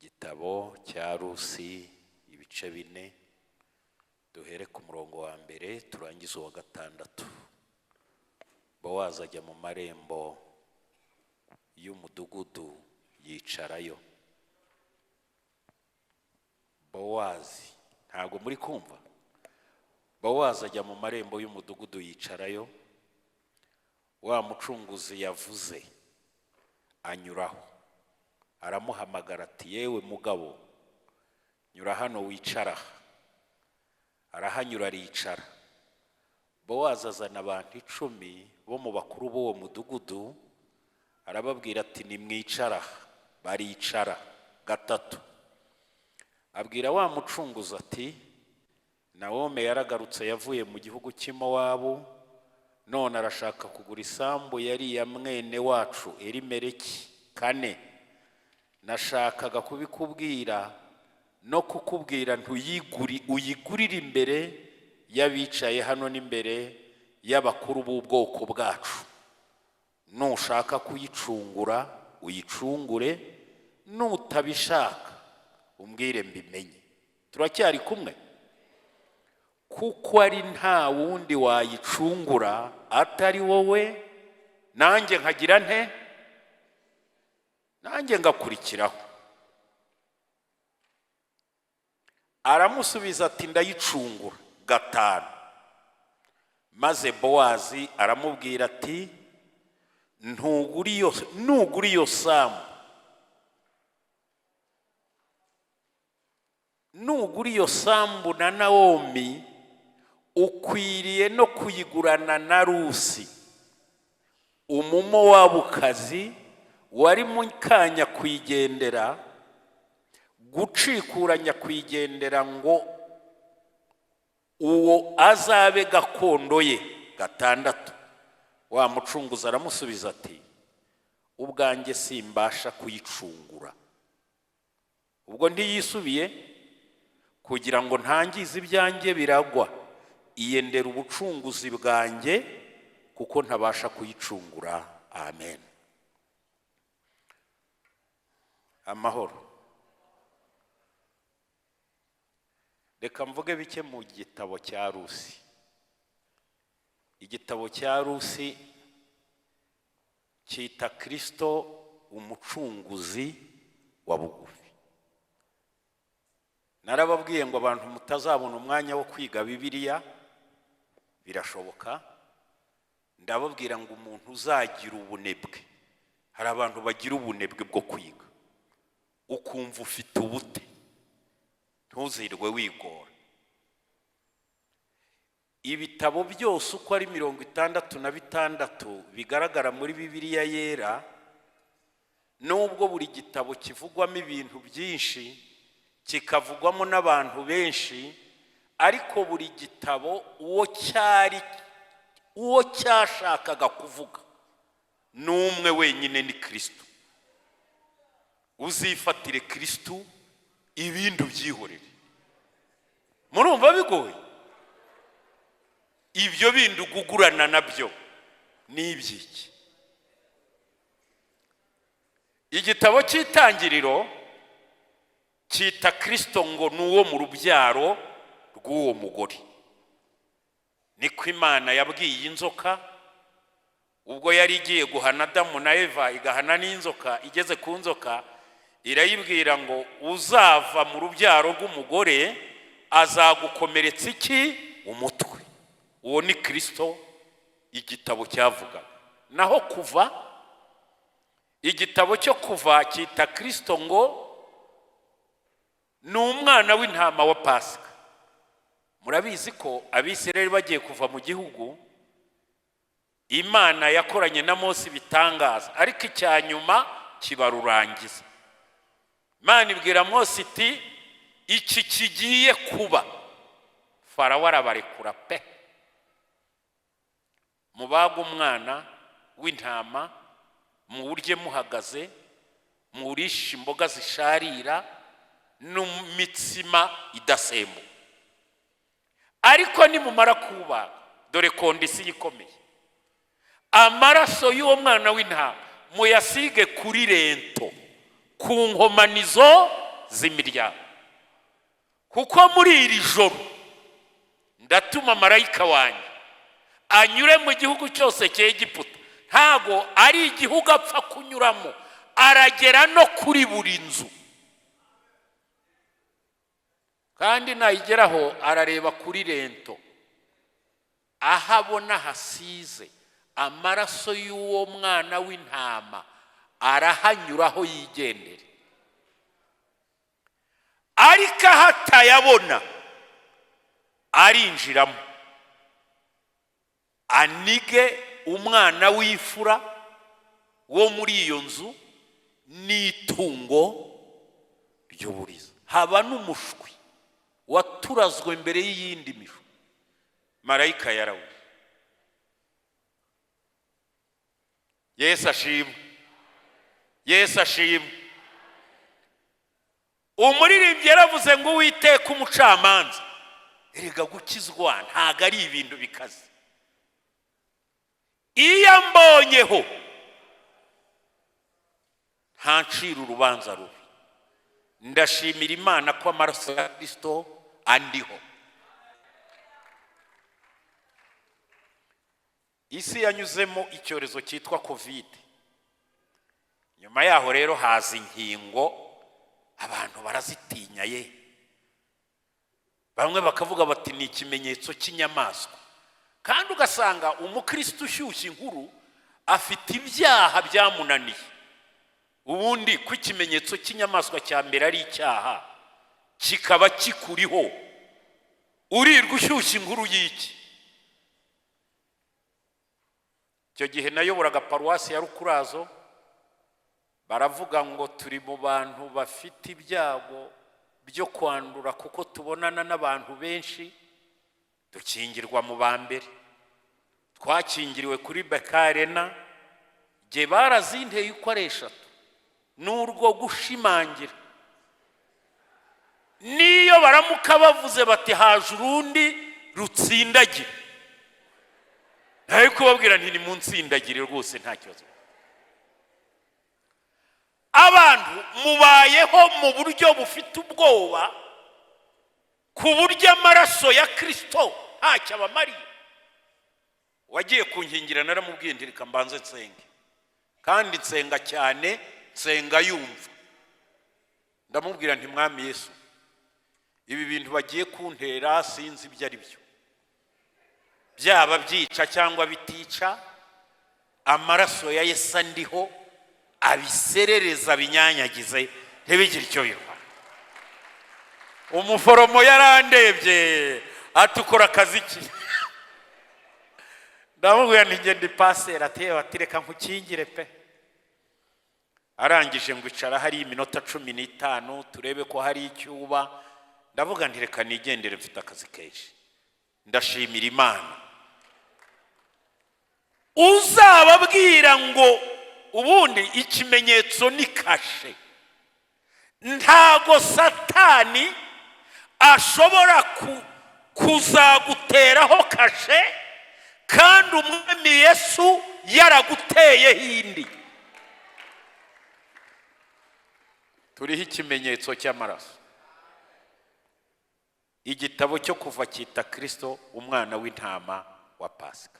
Igitabo cya Rusi, ibice 4, duhere ku murongo wa mbere turangize uwa gatandatu. Bowazi ajya mu marembo y'umudugudu yicarayo. Bowazi, ntabwo muri kumva? Bowazi ajya mu marembo y'umudugudu yicarayo. Wa mucunguzi yavuze anyuraho, aramuhamagara ati: "Yewe mugabo, nyura hano wicara aha." Arahanyura aricara. Bowazi azana abantu 10 bo mu bakuru b'uwo mudugudu, arababwira ati: "Nimwicara aha." Baricara. 3, abwira wa mucunguzi ati: "Nawome yaragarutse, yavuye mu gihugu cy'i Mowabu, none arashaka kugura isambu yari iya mwene wacu Elimeleki. 4, nashakaga kubikubwira no kukubwira ntuyiguri, uyigurire imbere y'abicaye hano n'imbere y'abakuru b'ubwoko bwacu. Nushaka kuyicungura uyicungure, nutabishaka umbwire mbimenye." Turacyari kumwe? "Kuko ari nta wundi wayicungura atari wowe, nanjye nkagira nte? Nanjye ngakurikiraho." Aramusubiza ati: "Ndayicungura." 5, maze Bowazi aramubwira ati: "Ntugura iyo, nugura iyo sambu, nugura iyo sambu na Nawomi, ukwiriye no kuyigurana na Rusi Umumowabukazi wari muka nyakwigendera, gucikura nyakwigendera, ngo uwo azabe gakondo ye." 6, wa mucunguzi aramusubiza ati: "Ubwanjye simbasha kuyicungura." Ubwo ntiyisubiye kugira ngo ntangize ibyanjye biragwa. "Iyendera ubucunguzi bwanjye, kuko ntabasha kuyicungura." Amen. Amahoro. Reka mvuge bike mu gitabo cya Rusi. Igitabo cya Rusi cyita Kirisito umucunguzi wa bugufi. Narababwiye ngo abantu mutazabona umwanya wo kwiga Bibiliya, birashoboka. Ndababwira ngo umuntu uzagira ubunebwe, hari abantu bagira ubunebwe bwo kwiga, ukumva ufite ubute, ntuzirwe wigora. Ibitabo byose uko ari 66 bigaragara muri Bibiliya Yera, nubwo buri gitabo kivugwamo ibintu byinshi, kikavugwamo n'abantu benshi, ariko buri gitabo uwo cyari, uwo cyashakaga kuvuga ni umwe wenyine, ni Kirisito. Uzifatire Kirisito, ibindi ubyihorere. Murumva bigoye? Ibyo bindi ugugurana nabyo ni iby'iki? Igitabo cy'Itangiriro cyita Kirisito ngo ni uwo mu rubyaro rw'uwo mugore. Niko Imana yabwiye inzoka ubwo yari igiye guhana Adamu na Eva, igahana n'inzoka. Igeze ku nzoka irayibwira ngo: "Uzava mu rubyaro rw'umugore azagukomeretsa iki? Umutwe." Uwo ni Kirisito igitabo cyavugaga. Naho Kuva, igitabo cyo Kuva cyita Kirisito ngo ni umwana w'intama wa Pasika. Murabizi ko Abisirayeli bagiye kuva mu gihugu, Imana yakoranye na Mose ibitangaza, ariko icya nyuma kibarurangiza. Imana ibwira Mose iti: "Iki kigiye kuba, Farawo arabarekura pe. Mubaga umwana w'intama, muwurye muhagaze, muwurishe imboga zisharira n'imitsima idasembuwe. Ariko nimumara kubaga, dore condition ikomeye, amaraso y'uwo mwana w'intama muyasige kuri linteau, ku nkomanizo." z'imiryango, kuko muri iri joro ndatuma marayika wanjye anyure mu gihugu cyose cya Egiputa. Ntago ari igihugu apfa kunyuramo, aragera no kuri buri nzu, kandi nayigeraho arareba kuri linteau, aho abona hasize amaraso y'uwo mwana w'intama arahanyuraho yigendere. Ariko aho atayabona arinjiramo anige umwana w'imfura wo muri iyo nzu n'itungo ry'uburiza, haba n'umushwi waturazwe mbere y'iyindi mishwi. Marayika yarawe. Yesu ashimwe, Yesu ashimwe. Umuririmbyi yaravuze ngo: "Uwiteka umucamanza." Erega gukizwa ntabwo ari ibintu bikaze. Iyo ambonyeho ntancira urubanza rubi. Ndashimira Imana ko amaraso ya Kirisito andiho. Isi yanyuzemo icyorezo cyitwa COVID. Nyuma yaho rero haza inkingo, abantu barazitinya ye. Bamwe bakavuga bati: "Ni ikimenyetso cy'inyamaswa." Kandi ugasanga umukristo ushyushya inkuru afite ibyaha byamunaniye. Ubundi ko ikimenyetso cy'inyamaswa cya mbere ari icyaha, kikaba kikuriho, urirwa ushyushya inkuru y'iki? Icyo gihe nayoboraga paruwasi ya Rukurazo. Baravuga ngo turi mu bantu bafite ibyago byo kwandura kuko tubonana n'abantu benshi. Dukingirwa mu ba mbere. Twakingiriwe kuri BK Arena. Jye barazinteye uko ari eshatu, n'urwo gushimangira. Niyo baramuka bavuze bati: "Haje urundi rutsindagira," nawe kubabwira nti: "Nimunsindagire rwose, nta kibazo." Abantu mubayeho mu buryo bufite ubwoba, ku buryo amaraso ya Kirisito ntacyo abamariye. Wagiye kunkingira naramubwiye nti: "Reka mbanze nsenge." Kandi nsenga cyane, nsenga yumva. Ndamubwira nti: "Mwami Yesu, ibi bintu bagiye kuntera sinzi ibyo ari byo, byaba byica cyangwa bitica, amaraso ya Yesu andiho abiserereza, binyanyagize, ntibigire icyo bintwara." Umuforomo yarandebye ati: "Ukora akazi ki?" Ndamubwira nti: "Ngende paseri." Ati: "Ati reka nkukingire pe." Arangije ngo: "Icara hari iminota 15 turebe ko hari icyuba." Ndavuga nti: "Reka nigendere, mfite akazi kenshi." Ndashimira Imana. Uzababwira ngo ubundi ikimenyetso ni kashe. Ntago Satani ashobora kuzaguteraho kashe kandi Umwami Yesu yaraguteyeho indi. Turiho ikimenyetso cy'amaraso. Igitabo cyo Kuva cyita Kirisito umwana w'intama wa Pasika,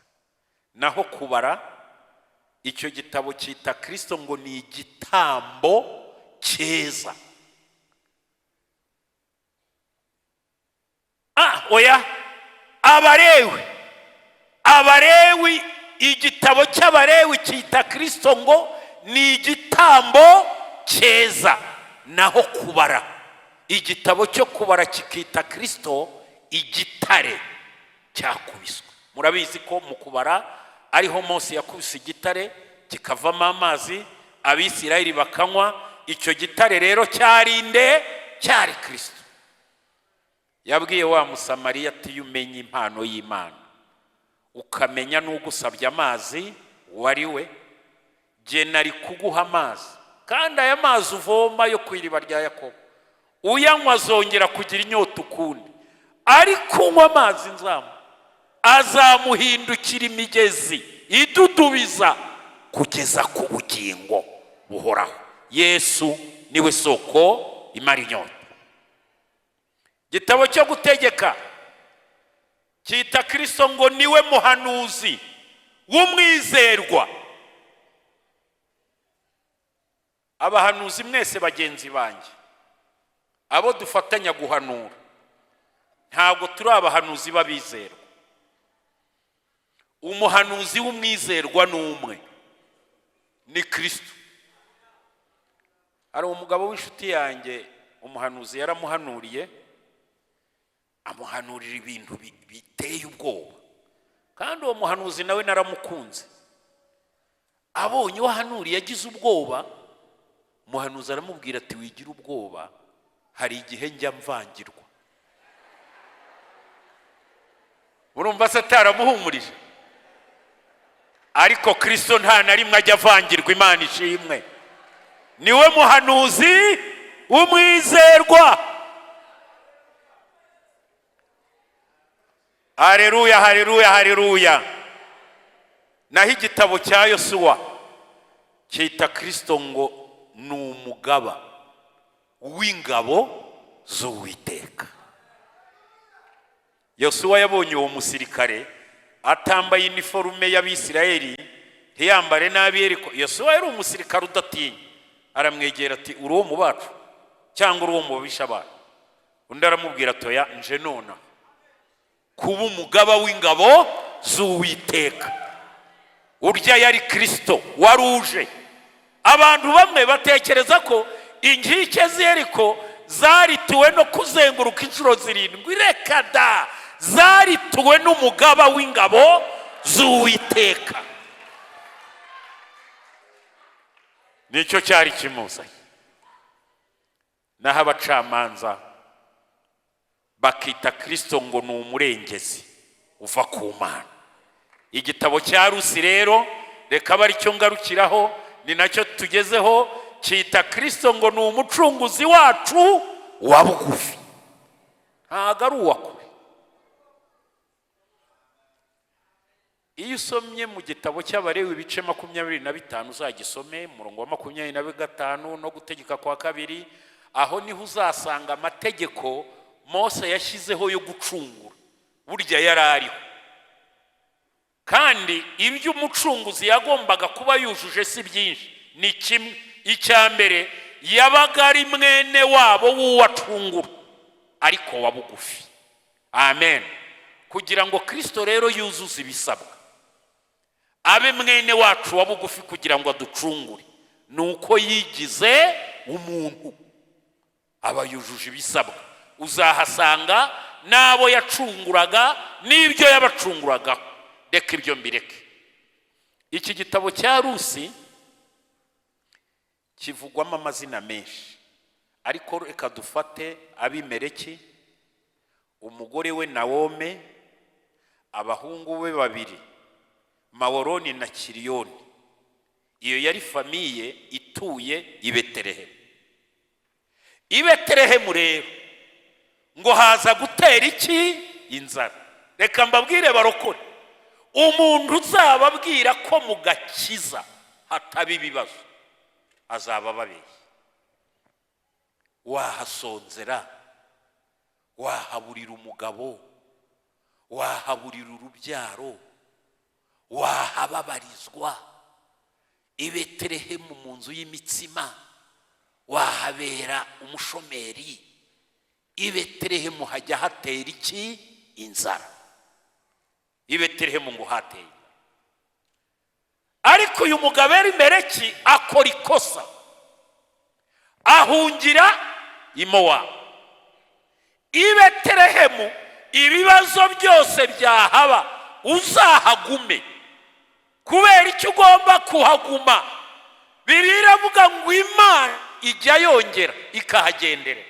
naho Kubara, icyo gitabo cyita Kirisito ngo ni igitambo cyeza. Ah, oya, Abarewi, igitabo cy'Abarewi cyita Kirisito ngo ni igitambo cyeza, naho Kubara, igitabo cyo Kubara kikita Kirisito igitare cyakubiswe. Murabizi ko mu Kubara ariho Mose yakubise igitare kikavamo amazi, Abisirayeli bakanywa. Icyo gitare rero cyari nde? Cyari Kirisito. Yabwiye wa Musamariya ati: "Iyo umenya impano y'Imana, ukamenya n'ugusabye amazi wari we, jye nari kuguha amazi, kandi aya mazi uvoma yo ku iriba rya Yakobo, uyanywa azongera kugira inyota ukundi, ariko unywa amazi nzamu azamuhindukira imigezi idudubiza kugeza ku bugingo buhoraho." Yesu niwe soko. imara inyota. Igitabo cyo Gutegeka cyita Kirisito ngo niwe muhanuzi w'umwizerwa. Abahanuzi mwese bagenzi banjye, abo dufatanya guhanura, ntabwo turi abahanuzi b'abizerwa. Umuhanuzi w'umwizerwa ni umwe, ni Kirisito. Hari umugabo w'inshuti yanjye, umuhanuzi yaramuhanuriye, amuhanurira ibintu biteye ubwoba, kandi uwo muhanuzi nawe naramukunze. Abonye uwo ahanuriye yagize ubwoba, umuhanuzi aramubwira ati: "Wigira ubwoba, hari igihe njya mvangirwa." Urumva se ataramuhumurije? Ariko Kirisito nta na rimwe ajya avangirwa. Imana ishimwe, niwe muhanuzi w'umwizerwa. Hareruya, hareruya, hareruya! Naho igitabo cya Yosuwa cyita Kirisito ngo ni umugaba w'ingabo z'Uwiteka. Yosuwa yabonye uwo musirikare atambaye iniforume y'Abisirayeli, ntiyambare nabi, ariko Yosuwa yari umusirikare udatinya. Aramwegera ati: "Uri uwo mu bacu cyangwa uri uwo mu babisha bacu?" Undi aramubwira ati: "Oya, nje nona kuba umugaba w'ingabo z'Uwiteka." Urya yari Kirisito wari uje. Abantu bamwe batekereza ko inkike z'Yeriko zarituwe no kuzenguruka inshuro 7. Reka da, zarituwe n'umugaba w'ingabo z'Uwiteka. Nicyo cyari kimuzanye. Naho abacamanza bakita Kirisito ngo ni umurengezi uva ku Mana. Igitabo cya Rusi rero, reka abe aricyo ngarukiraho, ni nacyo tugezeho, cyita Kirisito ngo ni umucunguzi wacu wa bugufi, ntabwo ari uwa kure. Iyo usomye mu gitabo cy'Abalewi ibice 25, uzagisome umurongo wa 25 no Gutegeka kwa kabiri, aho niho uzasanga amategeko Mose yashyizeho yo gucungura. Burya yari ariho, kandi ibyo umucunguzi yagombaga kuba yujuje si byinshi, ni kimwe. Icya mbere, yabaga ari mwene wabo w'uwo acungura, ariko wa bugufi. Amen. Kugira ngo Kirisito rero yuzuze ibisabwa, abe mwene wacu wa bugufi kugira ngo aducungure, ni uko yigize umuntu, aba yujuje ibisabwa. Uzahasanga n'abo yacunguraga n'ibyo yabacunguragaho. Reka ibyo mbireke. Iki gitabo cya Rusi kivugwamo amazina menshi, ariko reka dufate Abimeleki, umugore we Nawome, abahungu be babiri Maworoni na Kiriyoni. Iyo yari famille ituye i Betelehemu. I Betelehemu rero ngo haza gutera iki? Inzara. Reka mbabwire barokore, umuntu uzababwira ko mu gakiza hataba ibibazo azaba ababeshye. Wahasonzera, wahaburira umugabo, wahaburira urubyaro, wahababarizwa. I Betelehemu mu nzu y'imitsima wahabera umushomeri. I Betelehemu hajya hatera iki? Inzara. I Betelehemu ngo hateye. Ariko uyu mugabo Elimeleki akora ikosa, ahungira i Mowabu. I Betelehemu ibibazo byose byahaba uzahagume. Kubera icyo ugomba kuhaguma? Bibiliya iravuga ngo Imana ijya yongera ikahagendera.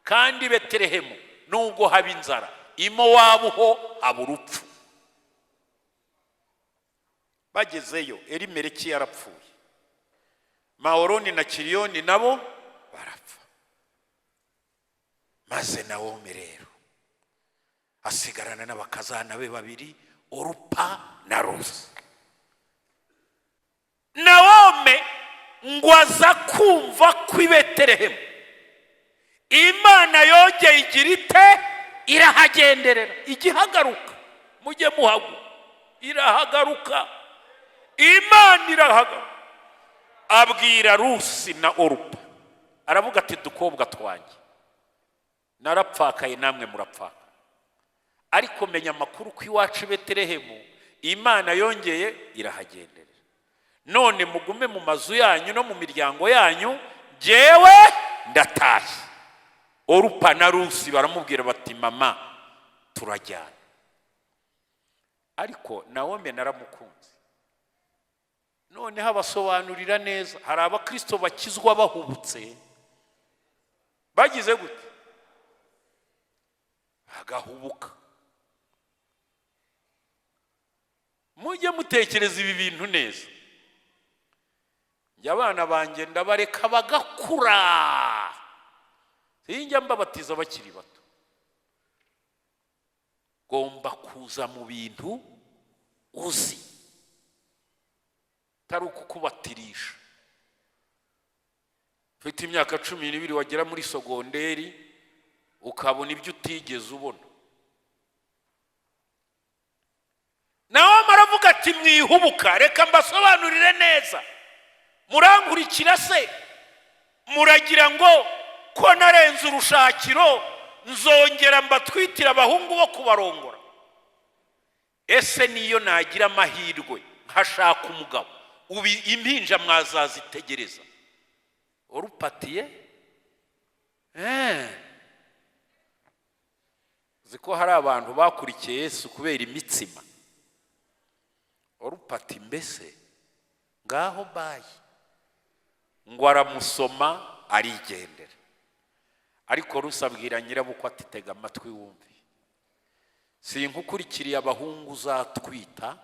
Kandi Betelehemu nubwo haba inzara, i Mowabu ho haba urupfu. Bagezeyo Elimeleki yarapfuye, Maworoni na Kiriyoni nabo barapfa, maze Nawomi rero asigarana n'abakazana be babiri, Orupa na Rusi. Nawome ngo aza kumva ko i Betelehemu Imana yongeye igira ite? Irahagenderera. Igihagaruka, mujye muhagwa, irahagaruka, Imana irahagaruka. Abwira Rusi na Orupa, aravuga ati: "Dukobwa twanjye, narapfakaye, namwe murapfaka, ariko menya amakuru ko iwacu i Betelehemu Imana yongeye irahagenderera. None mugume mu mazu yanyu no mu miryango yanyu, jyewe ndatashye." Orupa na Rusi baramubwira bati: "Mama, turajyana." Ariko Nawome naramukunze, noneho abasobanurira neza. Hari abakristo bakizwa bahubutse, bagize gute? Bagahubuka. Mujye mutekereza ibi bintu neza. Njye abana banjye ndabareka bagakura, sinjya mbabatiza bakiri bato. Gomba kuza mu bintu uzi, atari ukukubatirisha ufite imyaka 12, wagera muri sogonderi ukabona ibyo utigeze ubona. Nawe aravuga ati: "Mwihubuka, reka mbasobanurire neza. Murankurikira se? Muragira ngo ko narenze urushakiro nzongera mbatwitira abahungu bo kubarongora? Ese niyo nagira amahirwe nkashaka umugabo, ubu impinja mwazazitegereza?" Orupatiye uzi ko hari abantu bakurikiye Yesu kubera imitsima? Orupati mbese ngaho bayi. Ngo aramusoma arigendera. Ariko Rusi abwira nyirabukwe ati: "Tega amatwi wumve, sinkukurikiriye abahungu uzatwita.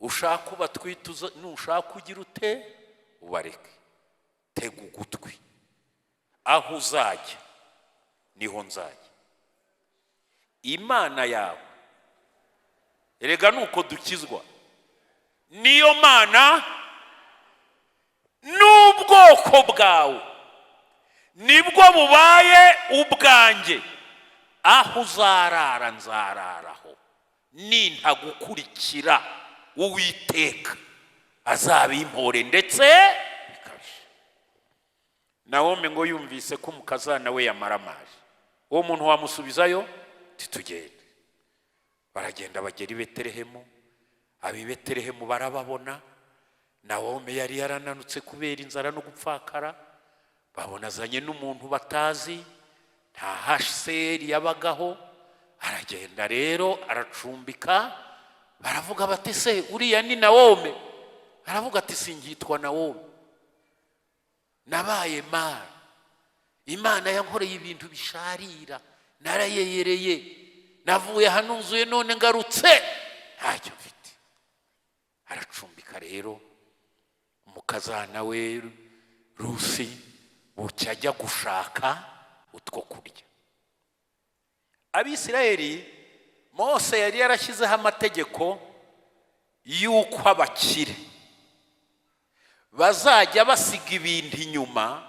Ushaka ubatwite, nushaka ugira ute ubareke. Tega ugutwi, aho uzajya niho nzajya, Imana yawe." Erega nuko dukizwa, niyo Mana n'ubwoko bwawe nibwo bubaye ubwanjye. Aho uzarara nzararaho, nintagukurikira Uwiteka azabimpore ndetse bikabije. Nawome ngo yumvise ko umukazana we yamaramaje, uwo muntu wamusubizayo? Titugende. Baragenda, bagera i Betelehemu. Ab'i Betelehemu barababona. Nawome yari yarananutse kubera inzara no gupfakara. Babona azanye n'umuntu batazi, nta HCR yabagaho. Aragenda rero aracumbika. Baravuga bati: "Se uriya ni Nawome?" Aravuga ati: "Singitwa Nawome, nabaye Mara. Imana yankoreye ibintu bisharira, narayeyereye, navuye hanuzuye, none ngarutse ntacyo mfite." Aracumbika rero umukazana we Rusi. Bucya ajya gushaka utwo kurya. Abisirayeli, Mose yari yarashyizeho amategeko y'uko abakire bazajya basiga ibintu inyuma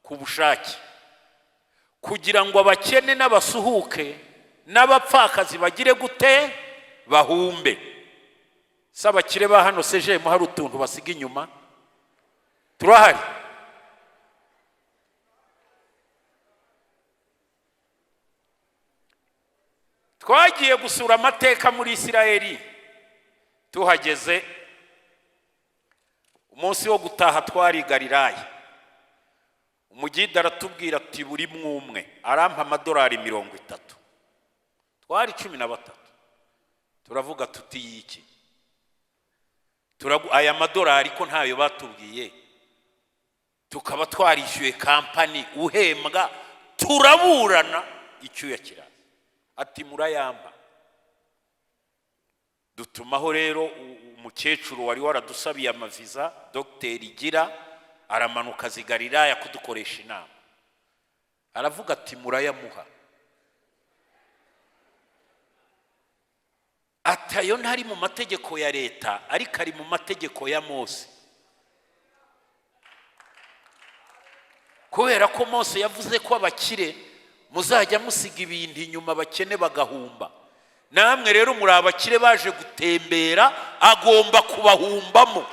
ku bushake, kugira ngo abakene n'abasuhuke n'abapfakazi bagire gute? Bahumbe. Si abakire ba hano sejemu hari utuntu basiga inyuma? Turahari. Twagiye gusura amateka muri Isirayeli. Tuhageze, umunsi wo gutaha twari i Galilaya, umugida aratubwira ati: "Buri mwumwe arampa amadolari 30." Twari 13. Turavuga tuti: "Yiki aya madolari ko ntayo batubwiye, tukaba twarishyuye kampani uhembwa?" Turaburana, icyuya kiraza, ati: "Murayampa." Dutumaho rero umukecuru wari waradusabiye amaviza, Dogiteri Gira, aramanuka aza i Galilaya kudukoresha inama. Aravuga ati: "Murayamuha." Ati: "Ayo ntari mu mategeko ya leta, ariko ari mu mategeko ya Mose." Kubera ko Mose yavuze ko abakire muzajya musiga ibintu inyuma, abakene bagahumba. Namwe rero muri abakire baje gutembera, agomba kubahumbamo.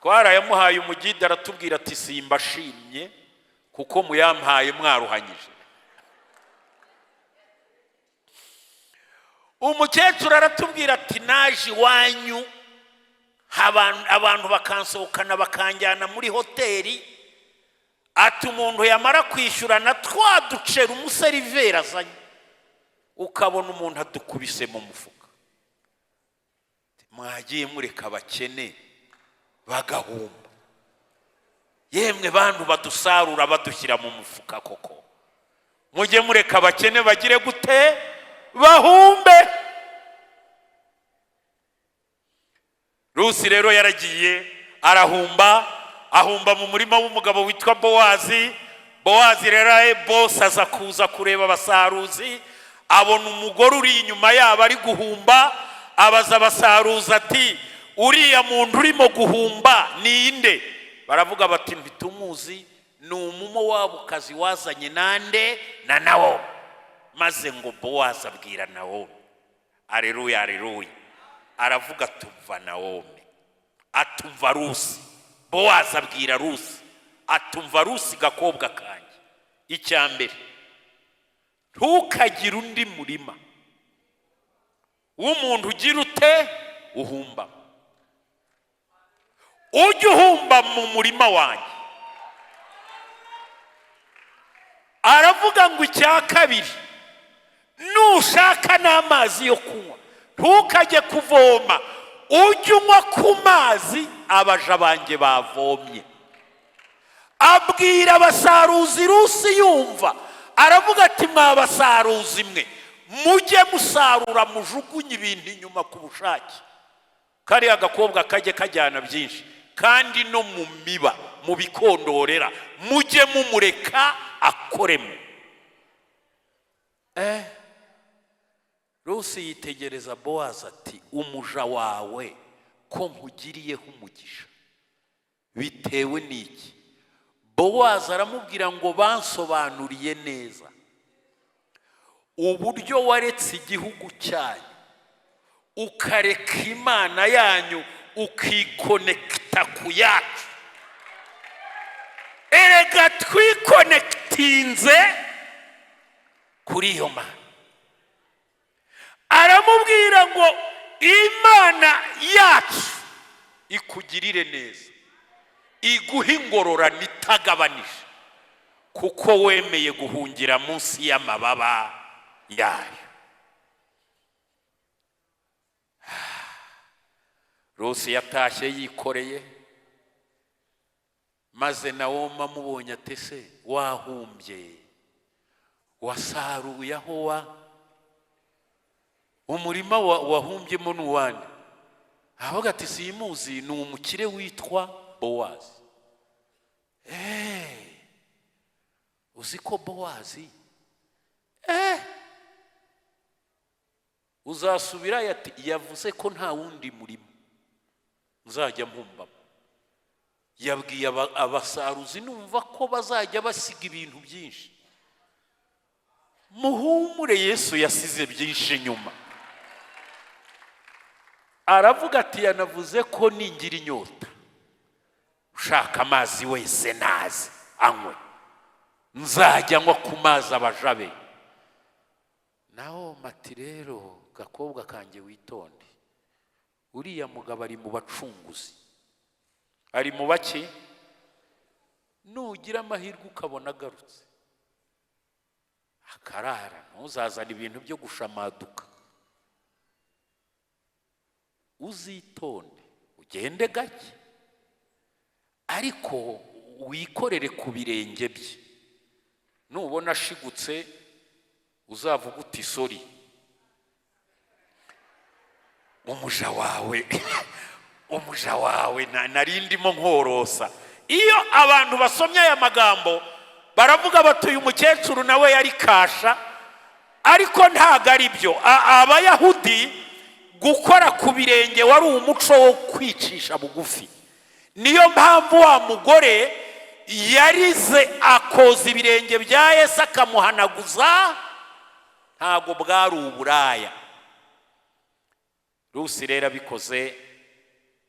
Twarayamuhaye umugida, aratubwira ati simbashimye kuko muyampaye mwaruhanyije. Umukecuru aratubwira ati naje iwanyu, abantu bakansohokana bakanjyana muri hoteli, ati umuntu yamara kwishyurana twa duceri umuseriveri azanye, ukabona umuntu adukubise mu mufuka. Mwagiye mureka abakene bagahumba, yemwe bantu badusarura badushyira mu mufuka koko, mujye mureka abakene bagire gute? Bahumbe. Rusi rero yaragiye arahumba, ahumba mu murima w'umugabo witwa Bowazi. Bowazi rero bose aza kuza kureba abasaruzi, abona umugore uri inyuma yabo ari guhumba, abaza abasaruzi ati uriya muntu urimo guhumba ni inde? Baravuga bati ntitumuzi, ni umumowabukazi wazanye nande? Na Nawomi. Maze ngo Bowazi abwira Nawomi, aleluya aleluya, aravuga atumva Nawomi, atumva Rusi. Bowazi abwira Rusi atumva Rusi, gakobwa kanjye, icya mbere ntukagire undi murima w'umuntu ugira ute? Uhumba. Ujye uhumba mu murima wanjye. Aravuga ngo icya kabiri, nushaka n'amazi yo kunywa ntukajye kuvoma, ujye unywa ku mazi abaja banjye bavomye. Abwira abasaruzi Rusi yumva, aravuga ati mwabasaruzi mwe, mujye musarura mujugunye ibintu inyuma ku bushake, kariya gakobwa kajye kajyana byinshi, kandi no mu miba mu bikondorera mujye mumureka akoremo. Rusi yitegereza Bowazi ati umuja wawe ko nkugiriyeho umugisha bitewe n'iki? Bowazi aramubwira ngo bansobanuriye neza uburyo waretse igihugu cyanyu ukareka Imana yanyu ukikonekita ku yacu. Erega twikonekitinze kuri iyo Mana. Aramubwira ngo Imana yacu ikugirire neza, iguhe ingororano itagabanije, kuko wemeye guhungira munsi y'amababa yayo. Rusi yatashye yikoreye, maze Nawomi amubonye ati se wahumbye, wasaruye aho wa umurima wahumbyemo ni uwande? Avuga ati simuzi, ni umukire witwa Bowazi. Uzi ko Bowazi uzasubirayo ati yavuze ko nta wundi murimo nzajya mpumbamo. Yabwiye abasaruzi numva ko bazajya basiga ibintu byinshi. Muhumure, Yesu yasize byinshi inyuma. Aravuga ati yanavuze ko ningira inyota ushaka amazi wese naze anywe, nzajya nywa ku mazi abajabe. Naho mati rero gakobwa kanjye witonde, uriya mugabo ari mu bacunguzi, ari mu bake. Nugira amahirwe ukabona agarutse akarara, ntuzazane ibintu byo gushamaduka, uzitonde ugende gake, ariko wikorere ku birenge bye. Nubona ashigutse uzavuga uti sori, umuja wawe umuja wawe nari ndimo nkorosa. Iyo abantu basomye aya magambo baravuga bati uyu mukecuru nawe yari kasha, ariko ntago ari byo. Abayahudi gukora ku birenge wari umuco wo kwicisha bugufi. Niyo mpamvu wa mugore yarize akoza ibirenge bya Yesu akamuhanaguza, ntabwo bwari uburaya. Rusi rero abikoze,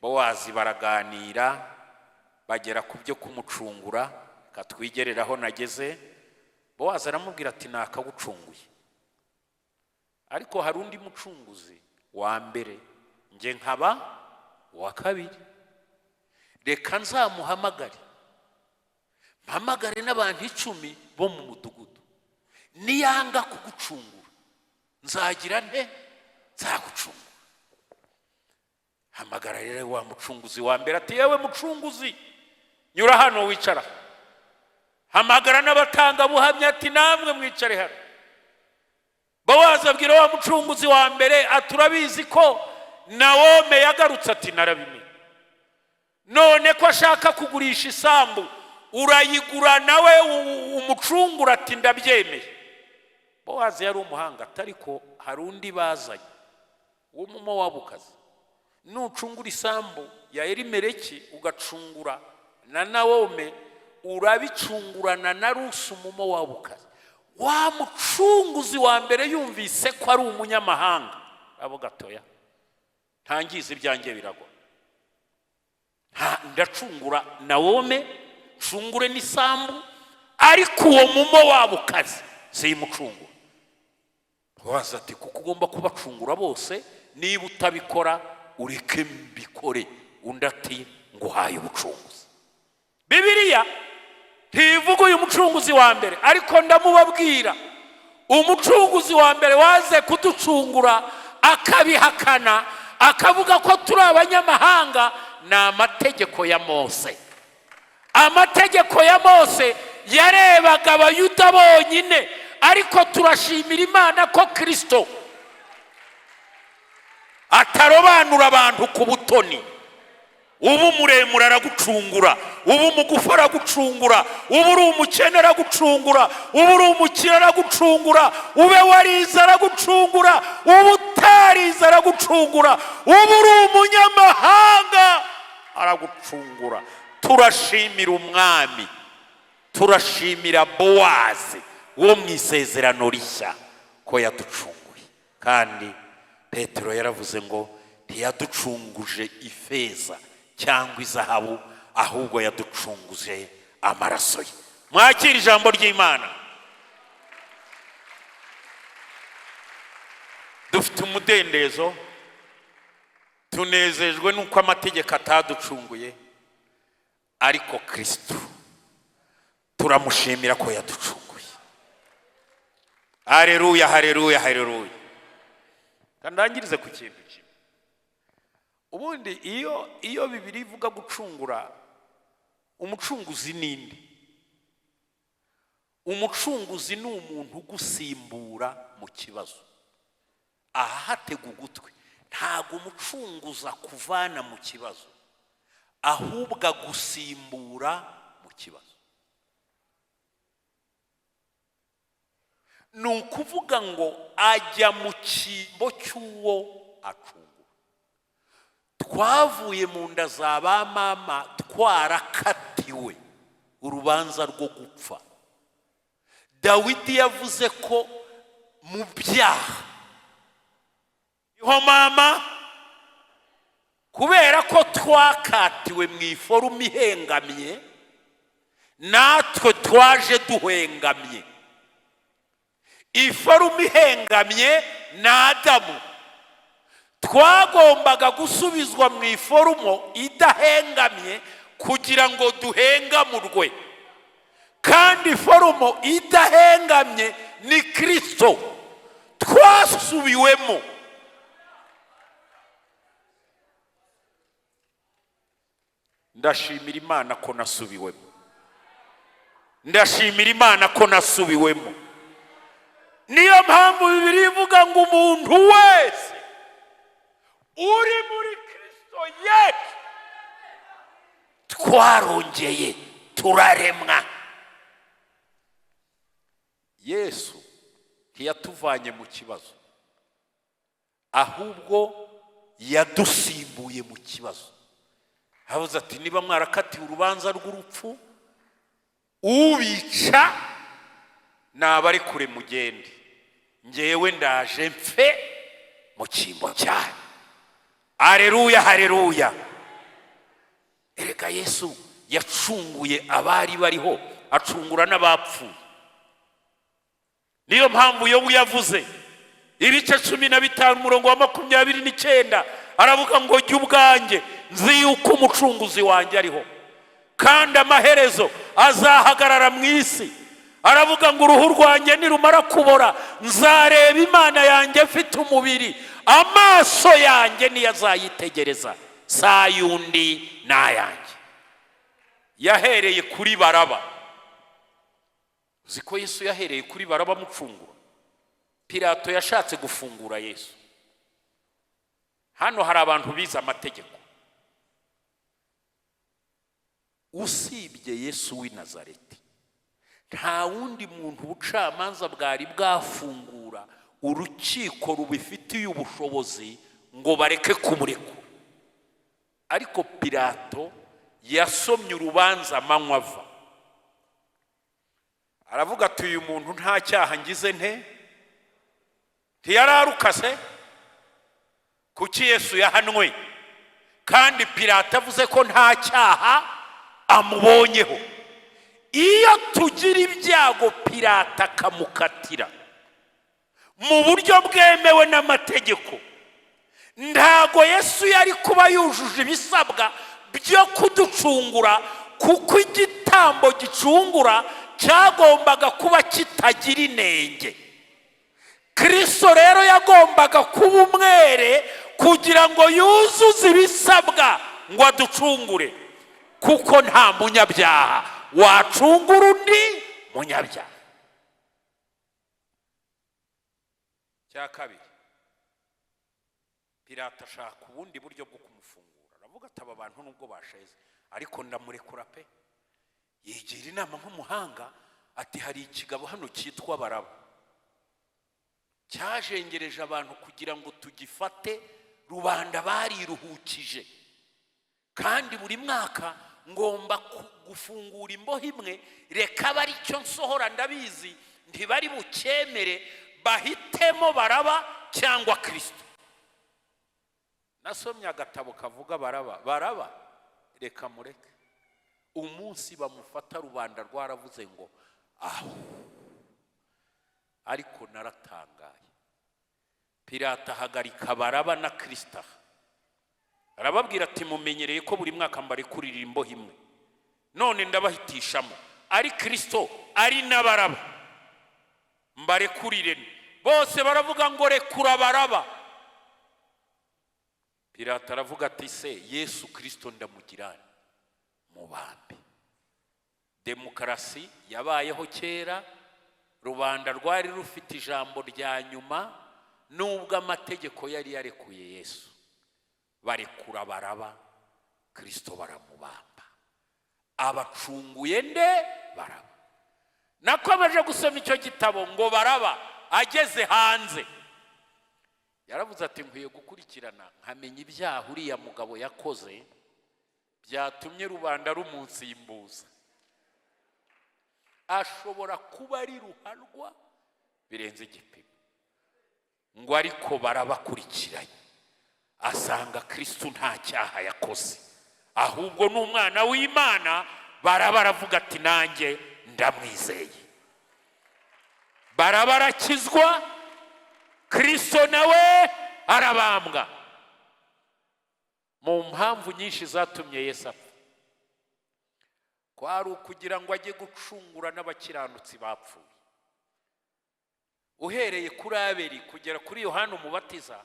Bowazi baraganira, bagera ku byo kumucungura. Katwigereraho nageze, Bowazi aramubwira ati: "Nakagucunguye, ariko hari undi mucunguzi wa mbere, njye nkaba uwa kabiri. Reka nzamuhamagare, mpamagare n'abantu 10 bo mu mudugudu. Niyanga kugucungura, nzagira nte? Nzagucungura." Hamagara rero wa mucunguzi wa mbere, ati: "Yewe mucunguzi, nyura hano wicara." Hamagara n'abatangabuhamya, ati: "Namwe mwicare hano." Bowazi abwira wa mucunguzi wa mbere ati: "Urabizi ko Nawome yagarutse?" Ati: "Narabimenye." "None ko ashaka kugurisha isambu, urayigura nawe umucungura?" Ati: "Ndabyemeye." Bowazi yari umuhanga, atari ko hari undi bazanye w'Umumowabukazi. "Nucungura isambu ya Elimeleki, ugacungura na Nawome, urabicungurana na Rusi Umumowabukazi." Wa mucunguzi wa mbere yumvise ko ari umunyamahanga, abo gatoya ntangiza ibyanjye biragwa. Ndacungura Nawome, ncungure n'isambu, ariko uwo Mumowabukazi simucungura. Waza ati: "Kuko ugomba kubacungura bose, niba utabikora ureke mbikore." Undi ati: "Nguhaye ubucunguzi." Bibiliya ntivuga uyu mucunguzi wa mbere, ariko ndamubabwira. Umucunguzi wa mbere waze kuducungura akabihakana, akavuga ko turi abanyamahanga, ni amategeko ya Mose. Amategeko ya Mose yarebaga Abayuda bonyine, ariko turashimira Imana ko Kirisito atarobanura abantu ku butoni. Uba muremure aragucungura, uba umugufi aragucungura, uba uri umukene aragucungura, uba uri umukire aragucungura, ube warize aragucungura, uba utarize aragucungura, uba uri umunyamahanga aragucungura. Turashimira Umwami, turashimira Bowazi wo mu Isezerano Rishya ko yaducunguye. Kandi Petero yaravuze ngo ntiyaducunguje ifeza cyangwa izahabu, ahubwo yaducunguje amaraso ye. Mwakire ijambo ry'Imana. Dufite umudendezo, tunezejwe n'uko amategeko ataducunguye, ariko Kirisitu turamushimira ko yaducunguye. Hareruya, hareruya, hareruya! Ndangirize ku kintu kimwe. Ubundi iyo Bibiliya ivuga gucungura, umucunguzi ninde? Umucunguzi ni umuntu ugusimbura mu kibazo. Aha hatega ugutwi. Ntabwo umucunguzi akuvana mu kibazo, ahubwo agusimbura mu kibazo. Ni ukuvuga ngo ajya mu cyimbo cy'uwo acungura. Twavuye mu nda za ba mama twarakatiwe urubanza rwo gupfa. Dawidi yavuze ko mu byaha niho mama, kubera ko twakatiwe mu iforume ihengamye, natwe twaje duhengamye. Iforume ihengamye ni Adamu. Twagombaga gusubizwa mu iforumo idahengamye kugira ngo duhengamurwe, kandi iforumo idahengamye ni Kirisito twasubiwemo. Ndashimira Imana ko nasubiwemo, ndashimira Imana ko nasubiwemo. Niyo mpamvu Bibiliya ivuga ngo umuntu wese uri muri Kirisito Yesu twarongeye turaremwa. Yesu ntiyatuvanye mu kibazo, ahubwo yadusimbuye mu kibazo. Habuze ati: "Niba mwarakatiwe urubanza rw'urupfu, ubica nabari kure, mugende. Ngewe ndaje mfe mu cyimbo cyanyu." Hareruya, hareruya! Erega Yesu yacunguye abari bariho, acungura n'abapfuye. Niyo mpamvu Yobu yavuze ibice 15, umurongo wa 29, aravuga ngo: "Jya ubwanjye nzi yuko umucunguzi wanjye ariho, kandi amaherezo azahagarara mu isi." Aravuga ngo: "Uruhu rwanjye nirumara kubora, nzareba Imana yanjye mfite umubiri. Amaso yanjye niyo azayitegereza, si ay'undi, n'ayanjye." Yahereye kuri Baraba. Uzi ko Yesu yahereye kuri Baraba amucungura? Pilato yashatse gufungura Yesu. Hano hari abantu bize amategeko. Usibye Yesu w'i Nazareti, nta wundi muntu ubucamanza bwari bwafungura urukiko rubifitiye ubushobozi ngo bareke kumurekura. Ariko Pilato yasomye urubanza amanywa ava, aravuga ati: "Uyu muntu nta cyaha ngize nte?" Ntiyararukase? Kuki Yesu yahanwe kandi Pilato avuze ko nta cyaha amubonyeho? Iyo tugira ibyago Pilato akamukatira mu buryo bwemewe n'amategeko, ntago Yesu yari kuba yujuje ibisabwa byo kuducungura, kuko igitambo gicungura cyagombaga kuba kitagira inenge. Kirisito rero yagombaga kuba umwere kugira ngo yuzuze ibisabwa ngo aducungure, kuko nta munyabyaha wacungura undi munyabyaha. Cya kabiri, Pilato ashaka ubundi buryo bwo kumufungura. Aravuga ati: "Aba bantu nubwo basheze, ariko ndamurekura pe." Yigira inama nk'umuhanga, ati: "Hari ikigabo hano cyitwa Baraba cyajengereje abantu kugira ngo tugifate. Rubanda bariruhukije, kandi buri mwaka ngomba gufungura imbohe imwe. Reka abe aricyo nsohora. Ndabizi ntibari bucyemere. Bahitemo Baraba cyangwa Kirisito." Nasomye agatabo kavuga Baraba. Baraba reka mureke. Umunsi bamufata, rubanda rwaravuze ngo aho. Ariko naratangaye. Pilato ahagarika Baraba na Kirisito aha, arababwira ati: "Mumenyereye ko buri mwaka mbarekurira imbohe imwe. None ndabahitishamo, ari Kirisito ari na Baraba, mbarekurire?" Bose baravuga ngo: "Rekura Baraba." Pilato aravuga ati: "Se Yesu Kirisito ndamugirane?" Mubambe. Demokarasi yabayeho kera, rubanda rwari rufite ijambo rya nyuma. Nubwo amategeko yari yarekuye Yesu, barekura Baraba, Kirisito baramubamba. Abacunguye nde? Baraba. Nakomeje gusoma icyo gitabo, ngo Baraba ageze hanze yaravuze ati: "Nkwiye gukurikirana nkamenya ibyaha uriya mugabo yakoze byatumye rubanda rumunsimbuza. Ashobora kuba ari ruharwa birenze igipimo." Ngo ariko barabakurikiranye, asanga Kirisitu nta cyaha yakoze, ahubwo ni umwana w'Imana. Baraba aravuga ati: "Nanjye ndamwizeye." Baraba arakizwa, Kirisito nawe arabambwa. Mu mpamvu nyinshi zatumye Yesu apfa, kwari ukugira ngo ajye gucungura n'abakiranutsi bapfuye. Uhereye kuri Abeli kugera kuri Yohani Umubatiza,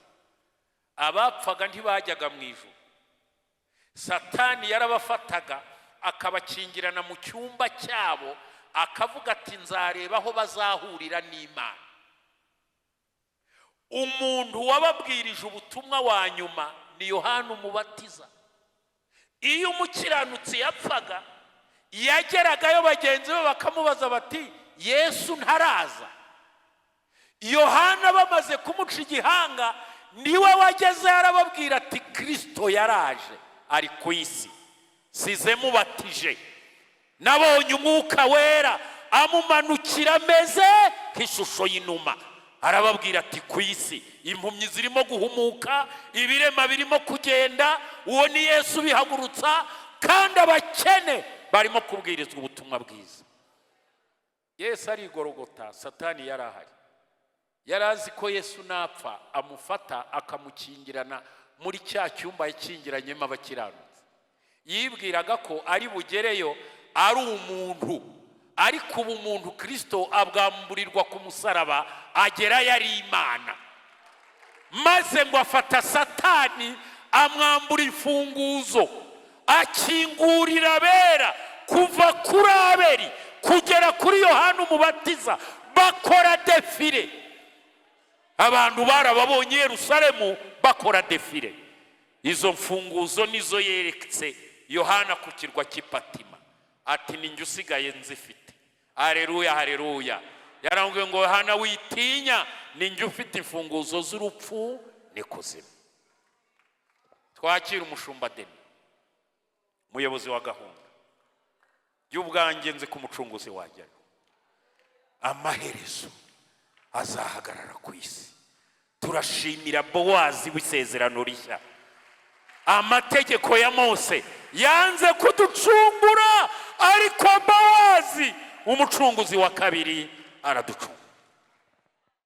abapfaga ntibajyaga mu ijuru. Satani yarabafataga, akabakingirana mu cyumba cyabo, akavuga ati: "Nzareba aho bazahurira n'Imana." Umuntu wababwirije ubutumwa wa nyuma ni Yohani Umubatiza. Iyo umukiranutsi yapfaga, yageragayo bagenzi be bakamubaza bati: "Yesu ntaraza?" Yohana bamaze kumuca igihanga, niwe wageze arababwira ati: "Kirisito yaraje, ari ku isi." Size mubatije, nabonye Umwuka Wera amumanukira ameze nk'ishusho y'inuma. Arababwira ati: "Ku isi impumyi zirimo guhumuka, ibirema birimo kugenda, uwo ni Yesu ubihagurutsa, kandi abakene barimo kubwirizwa ubutumwa bwiza." Yesu arigorogota, Satani yari ahari. Yari azi ko Yesu napfa amufata akamukingirana muri cya cyumba yakingiranyemo abakiranutsi. Yibwiraga ko ari bugereyo ari umuntu, ariko ubu umuntu Kirisito abwamburirwa ku musaraba, agerayo ari Imana. Maze ngo afata Satani, amwambura imfunguzo, akingurira abera kuva kuri Aberi kugera kuri Yohana Umubatiza, bakora défilé. Abantu barababonye i Yerusalemu bakora défilé. Izo mfunguzo nizo yeretse Yohana ku kirwa cy'ipatima, ati: "Ni njye usigaye nzifite." Hareruya, hareruya! Yarambwiye ngo: "Yohana, witinya, ni njye ufite imfunguzo z'urupfu n'ikuzimu." Twakira umushumba Deni, umuyobozi wa gahunda y'ubwanjye. Nzi ko umucunguzi wajyayo amaherezo azahagarara ku isi. Turashimira Bowazi w'isezerano rishya. Amategeko ya Mose yanze kuducungura, ariko Bowazi umucunguzi wa kabiri araducungura.